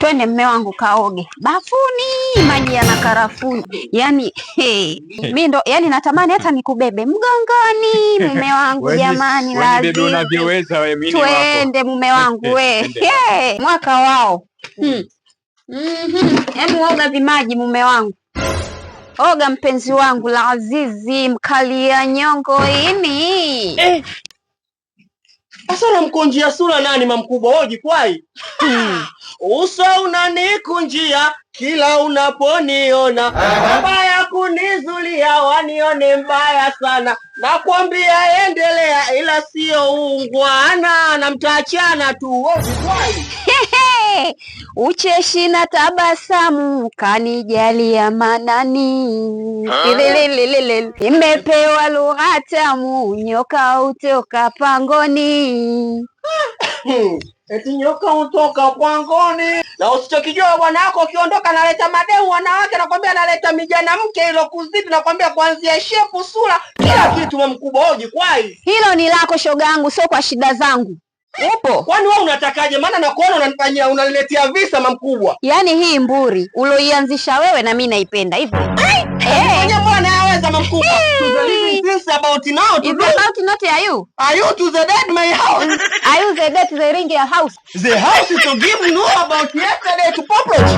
Twende mme wangu kaoge bafuni, maji yana karafuu. Yani hey, mi ndo yani natamani hata nikubebe mgongoni mume wangu jamani, Wewe lazima unavyoweza wewe, mimi wako. Twende mume wangu we. Twende. Hey, mwaka wao. Hemu oga vimaji mume wangu, oga mpenzi wangu la azizi mkalia nyongo ini. Eh. Sasa unamkunjia sura nani, mamkubwa? Wewe jikwai. Uso unanikunjia kila unaponiona, mbaya kunizulia, wanione mbaya sana. Nakwambia endelea, ila sio ungwana, na mtaachana tu. Wewe jikwai. Hehe, ucheshi na tabasamu kanijalia manani. Lililililili. Nimepewa lugha tamu, nyoka utoka pangoni. Eti nyoka utoka pangoni. Na usichokijua, bwana wako ukiondoka analeta mademu wanawake, nakwambia analeta mijana mke ilo kuzidi, nakwambia kuanzia shepu, sura, kila kitu. Wewe mkubwa, wewe jikwai. Hilo ni lako shogangu, sio kwa shida zangu. Upo? Kwani wewe unatakaje? Maana nakuona unanifanyia, unaniletea visa, mamkubwa. Yaani hii mburi uloianzisha wewe na mimi naipenda hivyo. Eh. Mwenyewe mbona anayaweza, mamkubwa? To the living things about now to Is do. About not are you? Are you to the dead my house? Are you the dead to the ring your house? The house to give no about yesterday to publish.